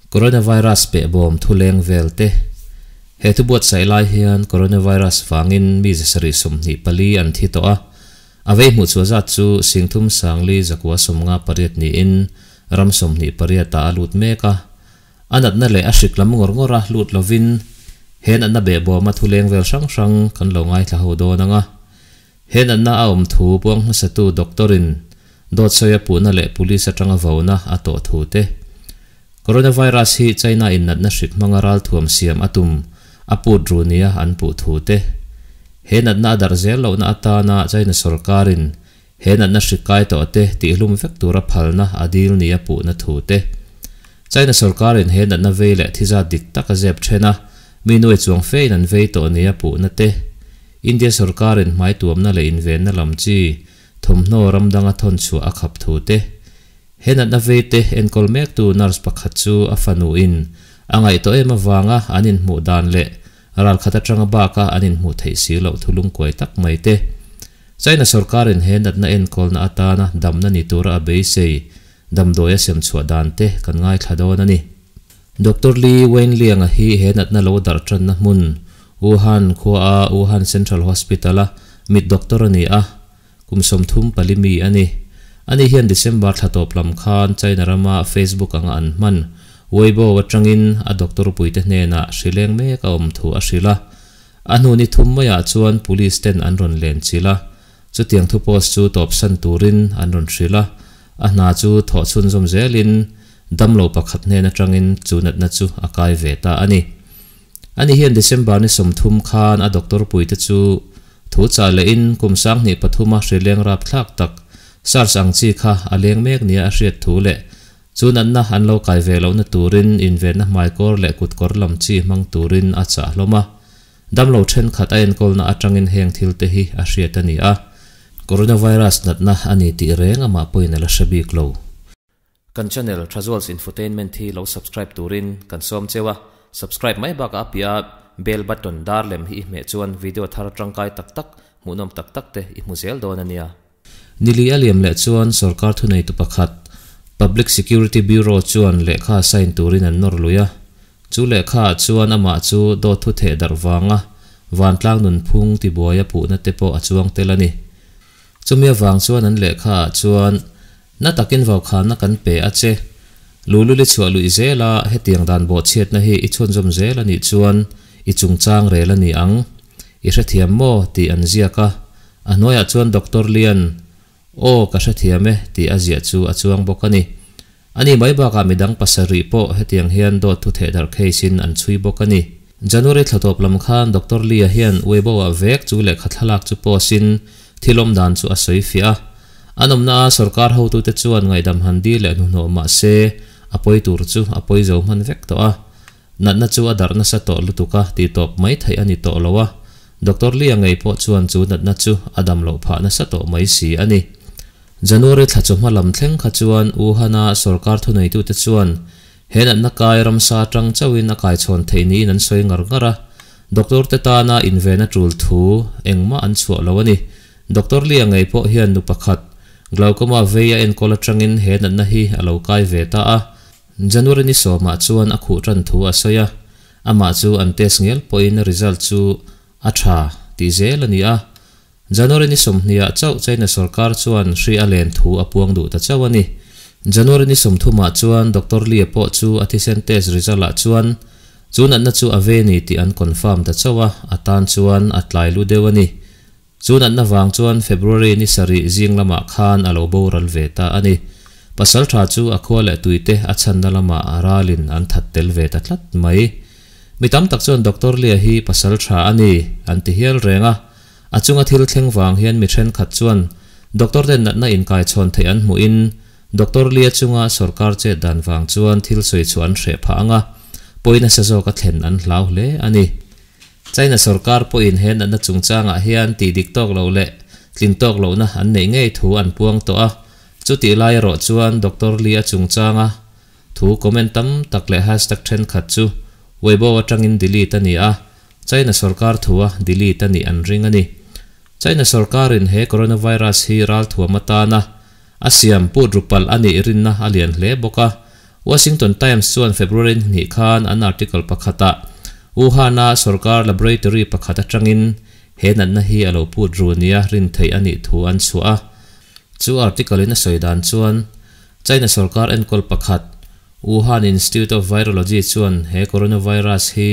Coronavirus behbawm thu leng vel te. He thu buatsaih lai hian coronavirus vangin mi 724 an thi tawh a, a vei hmuh chhuah zat chu singthum sangli zakua sawmnga pariat niin ram 28 ah a lut mek a. A natna leh a hrik lam ngawr ngawr a lut lovin he natna behbawma thu leng vel hrang hrang kan lo ngaithla ho dawn ang a. He natna a awm thu puang hmasatu doctor in dawt sawi a puhna leh police atanga vona a tawh thu te. Coronavirus hi China in natna hrik hmanga ralthuam siam a tum a put ru nia an puh thu te. He natna a darh zel lohna atana China sorkar in he natna hrik kai tawh te tihlum vek tura phalna a dil nia puhna thu te. China sorkar in he natna vei leh thi zat dik tak a zep then a, mi nuai chuang fe in an vei tawh nia puhna te. India sorkar in hmai tuamna leh invenna lam chi thawmhnaw ram danga thawn chhuah a khap thu te. He natna vei te enkawl mektu nurse pakhat chu a fanu in a ngaihtuah em avanga an inhmuh dan leh ralkhat atanga baka an inhmuh theih si loh thu lungkuai tak mai te. China sorkar in he natna enkawlna atana damna ni tura a beisei damdawi a sem chhuah dan te kan ngaithla dawn a ni. Doctor Li Wenliang-a hi he natna lo darh tanna hmun Wuhan khua a Wuhan Central Hospital a mit doctor a ni a, kum 34 mi a ni. Ani hian December thla tawp lam khan China rama Facebook anga an hman Weibo atangin a doctor puite hnenah hrileng mek a awm thu a hrilh a. A hnu ni thum maiah chuan police ten an rawn len chilh a, chutiang thu post chu tawpsan turin an rawn hrilh a. A hna chu thawh chhunzawm zelin damlo pakhat hnen atangin chu natna chu a kai ve ta a ni. Ani hian December ni 30 khan a doctor puite chu thu chah lehin kum 2003 a hrileng rapthlak tak SARS ang chi kha a leng mek nia a hriat thu leh chu natna an lo kai ve lohna turin invenna hmaikawr leh kutkawr lam chi hmang turin a chah hlawm a. Damlo thenkhat a enkawlna atangin heng thil te hi a hriat a ni a. Coronavirus natna a ni tih reng amah pawhin a la hre bik lo. Kan channel Thazuals Infotainment hi lo subscribe turin kan sawm cheu a, subscribe mai bakah a piah a bell button dar lem hi i hmeh chuan video thar tangkai tak tak, hmuhnawm tak tak te i hmu zel dawn a nia. Nili a liam leh chuan sorkar thuneitu pakhat, Public Security Bureau chuan lehkha sign turin an nawr lui a. Chu lehkhaah chuan amah chu dawt thu theh darh vanga vantlang nunphung tibuai a puhna te pawh a chuang tel a ni. Chumi avang chuan an lehkhaah chuan na takin vaukhanna kan pe a che. Lululi chhuah luih zela hetiang dan bawhchhiatna hi i chhunzawm zel a nih chuan i chungchang rel a ni ang. I hrethiam maw? tih an ziak a. A hnuaiah chuan Doctor Lian, Aw, ka hrethiam e, tih a ziah chu a chuang bawk a ni. Ani mai bakah midang pasarih pawh hetiang hian dawt thu thehdarh case in an chhui bawk a ni. January thla tawp lam khan Doctor Lee-a hian Weibo-ah vek chu lehkha thlalak chu post in thil awm dan chu a sawi fiah a. An awmna a sorkar hotute chuan ngaihdam han dil leh hnuhnawh mah se a pawi tur chu a pawi zo hman vek tawh a. Natna chu a darh nasa tawh lutuk a tih tawp mai theih a ni tawh lo a. Doctor Lee-a ngei pawh chuan chu natna chu a dam loh phah nasa tawh mai si a ni. January thla chawhma lam thleng kha chuan Wuhan-a sorkar thuneitute chuan he natna kai ramsa atang chauhin a kaichhawn theih niin an sawi ngar ngar a, doctor te tana inven a tul thu engmah an chhuah lo a ni. Doctor Lee-a ngei pawh hian nu pakhat, glaucoma vei a enkawl atangin he natna hi a lo kai ve ta a. January ni sawmah chuan a khuh tan thu a sawi a, amah chu an test ngial pawhin result chu a tha tih zel a ni a. January ni 20 ah chauh China sorkar chuan hri a len thu a puang duh ta chauh a ni. January ni 30 ah chuan Doctor Lee-a pawh chu a thisen test result ah chuan chu natna chu a ve ni tih an confirm ta chauh a, a tan chuan a tlai lu deuh a ni. Chu natna vang chuan February ni sarih zing lamah khan a lo boral ve ta a ni. Pasal tha chu a khua leh tuite a chhanna lamah ralin an that tel ve ta tlat mai. Mi tam tak chuan Doctor Lee-a hi pasal tha a ni an ti hial reng a. A chunga thil thleng vang hian mi thenkhat chuan doctor ten natna inkaichhawn theih an hmuhin Doctor Lee-a chunga sorkar chet dan vang chuan thil sawi chhuah an hreh phah ang a, pawi nasa zawka thlen an hlau hle a ni. China sorkar pawhin he natna chungchangah hian tih dik tawk loh leh tlin tawk lohna an neih ngei thu an puang tawh a, chutih lai erawh chuan Doctor Lee-a chungchanga thu comment tam tak leh hashtag thenkhat chu Weibo atangin delete a ni a, China sorkar thua delete a nih an ring a ni. China sorkarin he coronavirus hi ralthuam atana a siam put rupalh a nih rinna a lian hle bawk a. Washington Times chuan February ni hnih khan an article pakhatah Wuhan-a sorkar laboratory pakhat atangin he natna hi a lo put ru nia rin theih a nih thu an chhuah a. Chu article in a sawi dan chuan China sorkar enkawl pakhat Wuhan Institute of Virology chuan he coronavirus hi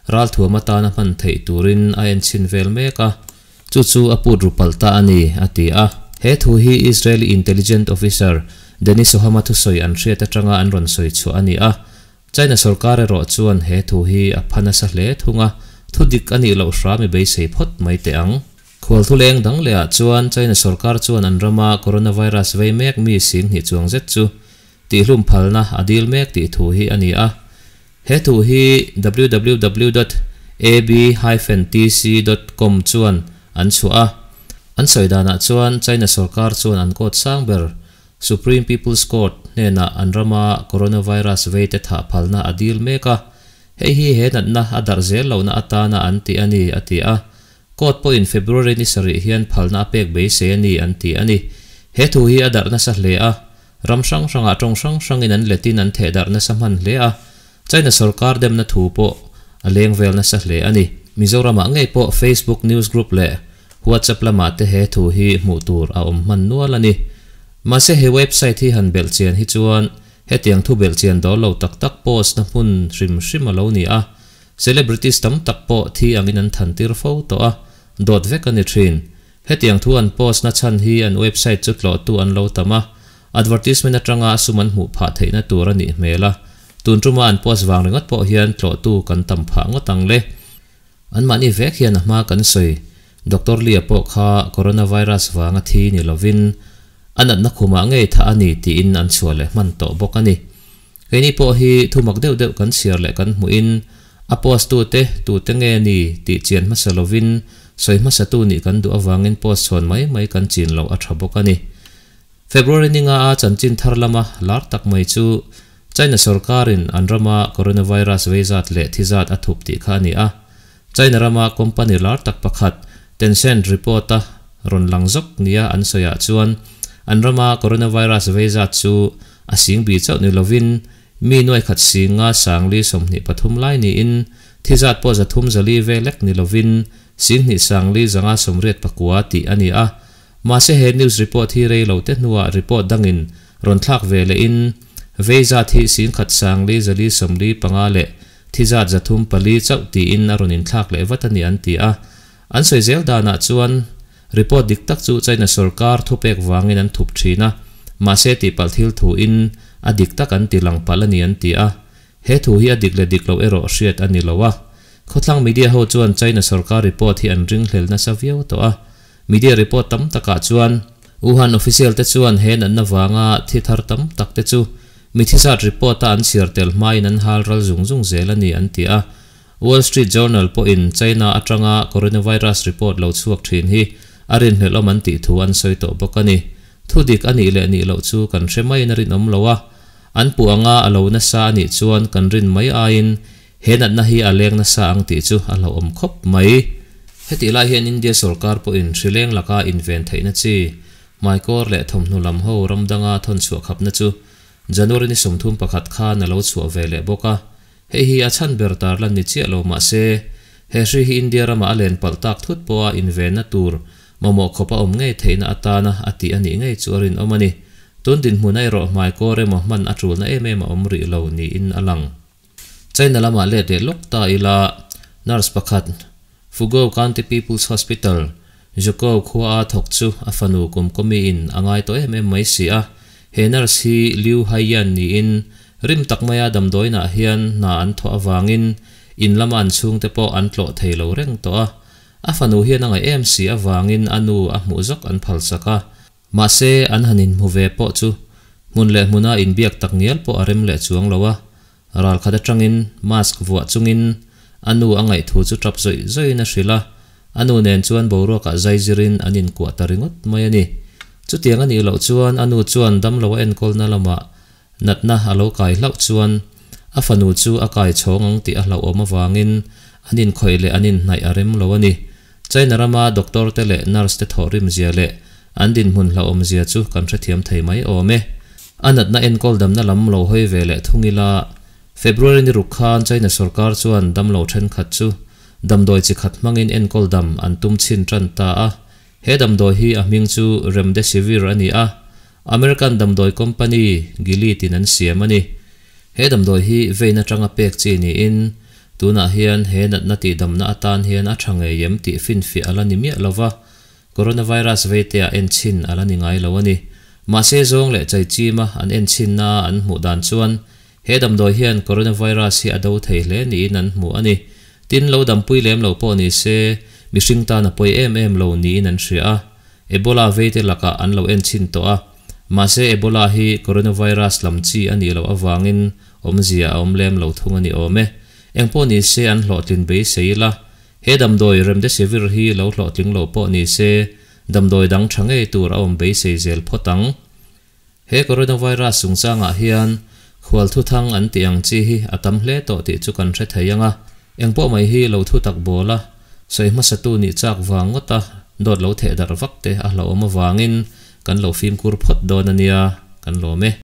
ralthuam atana hman theih turin a enchhin vel mek a. Chu chu a put ru palh ta a ni, a ti a. He thu hi Israeli intelligent officer Denis Soham-a thusawi an hriat atanga an rawn sawi chhuah a ni a. China sorkar erawh chuan he thu hi a pha nasa hle thung a, thu dik a nih loh hram i beisei phawt mai teh ang. Khual thuleng dang lehah chuan China sorkar chuan an rama coronavirus vei mek mi singhnih chuang zet chu tihlum phalna a dil mek tih thu hi a ni a. He thu hi www dot ab hyphen tc dot com chuan an chhuah a. An sawi danah chuan China sorkar chuan an court sang ber Supreme People's Court hnenah an rama coronavirus veite thah phalna a dil mek a. Hei hi he natna a darh zel lohna atana an tih a ni, a ti a. Court pawhin February ni sarih hian phalna a pek beisei a ni, an ti a ni. He thu hi a darh nasa hle a. Ram hrang hrangah tawng hrang hrangin an letin an theh darh nasa hman hle a, China sorkar demna thu pawh a leng vel nasa hle a ni. Mizoramah ngei pawh Facebook news group leh WhatsApp lamah te he thu hi hmuh tur a awm hman nual a ni. Mahse he website hi han belh chian hi chuan hetiang thu belh chian dawl lo tak tak post na hmun hrim hrim a lo ni a, celebrities tam tak pawh thi angin an than tir fo tawh a, dawt vek a ni thin. Hetiang thu an post na chhan hi an website chu tlawhtu an lo tam a, advertisement atanga sum an hmuh phah theihna tur a nih hmel a, tun tuma an post vang ringawt pawh hian tlawhtu kan tam phah ngawt ang le. Anmahni vek hian a hma kan sawi, Doctor Lee-a pawh kha coronavirus vanga thi ni lovin a natna khumah ngei thah a ni tiin an chhuah leh hman tawh bawk a ni. Keini pawh hi thu mak deuh deuh kan chhiar leh kan hmuhin a post tute tute nge ni tih chian hmasa lovin sawi hmasatu nih kan duh avangin post chhawn mai mai kan chin loh a tha bawk a ni. February ninga a chanchin thar lama lar tak mai chu China sorkarin an rama coronavirus vei zat leh thi zat a thup tih kha a ni a. China rama company lar tak pakhat Tencent report-a rawn lang zawk nia an sawiah chuan an rama coronavirus vei zat chu A sing bi chauh ni lovin mi nuai khat singa sangli 23 lai niin thi zat pawh 304 ve lek ni lovin 2 sangli 189 tih a ni a. Mahse he news report hi rei lo te hnuah report dangin rawn thlak ve lehin vei zat hi 10,000 sangli 445 leh thi zat 304 chauh tiin a rawn inthlak leh vat a ni an ti a. An sawi zel danah chuan Report dik tak chu China sorkar thupek vangin an thup thin a, mahse tihpalh thil thuin a dik tak an ti lang palh a ni an ti a. He thu hi a dik leh dik loh erawh hriat a ni lo a. Khawthlang media ho chuan China sorkar report hi an ringhlel nasa viau tawh a. Media report tam takah chuan Wuhan official te chuan he natna vanga thi thar tam tak te chu mi thisat report a an chhiar tel hmain an hal ral zung zung zel a ni an ti a. Wall Street Journal pawhin China atanga coronavirus report lo chhuak thin hi a rinhlelh awm an tih thu an sawi tawh bawk a ni. Thu dik a nih leh nih loh chu kan hre maiin a rinawm lo a, an puh anga a lo nasa a nih chuan kan rin mai aiin he natna hi a leng nasa ang tih chu a hlauhawm khawp mai. Hetih lai hian India sorkar pawhin hrileng laka inven theihna chi, hmaikawr leh thawmhnaw lam ho ram danga thawn chhuah khapna chu January ni 31 khan a lo chhuah ve leh bawk a. Hei hi a chhan ber tar lan ni chiah lo mah se, he hri hi India ramah a len palh tak thut pawha invenna tur mamawh khawp a awm ngei theihna atana a tih a nih ngei chu a rinawm a ni. Tun dinhmun erawh hmaikawr emaw hman a tulna em em a awm rih lo niin a lang. China lamah let leh lawk ta ila, nurse pakhat, Fugou County People's Hospital, Zhukou khua a thawk chu a fanu kumkawmiin a ngai tawh em em mai si a. He nurse hi Liu Haiyan niin rim tak maia damdawiinah hian hna an thawh avangin in lama an chhungte pawh an tlawh thei lo reng tawh a. A fanu hian a ngaih em si avangin a nu a hmuh zawk an phalsak a. Mahse an han inhmu ve pawh chu hmun leh hmuna inbiak tak ngial pawh a rem leh chuang lo a. Ral khat atangin mask vuah chungin a nu a ngaih thu chu tap zawih zawihin a hrilh a, a nu nen chuan boruakah zai zirin an inkuah ta ringawt mai a ni. Chutiang a nih loh chuan a nu chuan damlo a enkawlna lamah natna a lo kai hlauh chuan a fanu chu a kai chhawng ang tih a hlauhawm avangin an inkhawih leh an inhnaih a rem lo a ni. China rama doctor te leh nurse te thawhrim zia leh an dinhmun hlauhawm zia chu kan hrethiam thei mai awm e. A natna enkawl damna lam lo hawi ve leh thung ila, February ni ruk khan China sorkar chuan damlo thenkhat chu damdawi chi khat hmangin enkawl dam an tum chhin tan ta a. He damdawi hi a hming chu Remdesivir a ni a, American damdawi company Gilead in an siam a ni. He damdawi hi vein atanga pek chi niin tunah hian he natna tihdamna atan hian a tha ngei em tih finfiah a la ni miah lova, Coronavirus veite-ah enchhin a la ni ngai lo a ni. Mahse zawng leh chaichima an enchhinna a an hmuh dan chuan he damdawi hian coronavirus hi a do thei hle niin an hmu a ni. Tin, lo dampui lem lo pawh ni se, mihring tan a pawi em em lo niin an hria a. Ebola veite lakah an lo enchhin tawh a. Mahse Ebola hi coronavirus lam chi a nih loh avangin awmzia a awm lem lo thung a ni awm e. Engpawh ni se an hlawhtlin beisei ila, He damdawi Remdesivir hi lo hlawhtling lo pawh ni se, damdawi dang tha ngei tur a awm beisei zel phawt ang. He coronavirus chungchangah hian khual thuthang an tih ang chi hi a tam hle tawh tih chu kan hre thei ang a, engpawh mai hi lo thu tak bawl a, sawi hmasatu nih chak vang ngawt a dawt lo theh darh vak te a hlauhawm avangin kan lo fimkhur phawt dawn a nia, kan lawm e.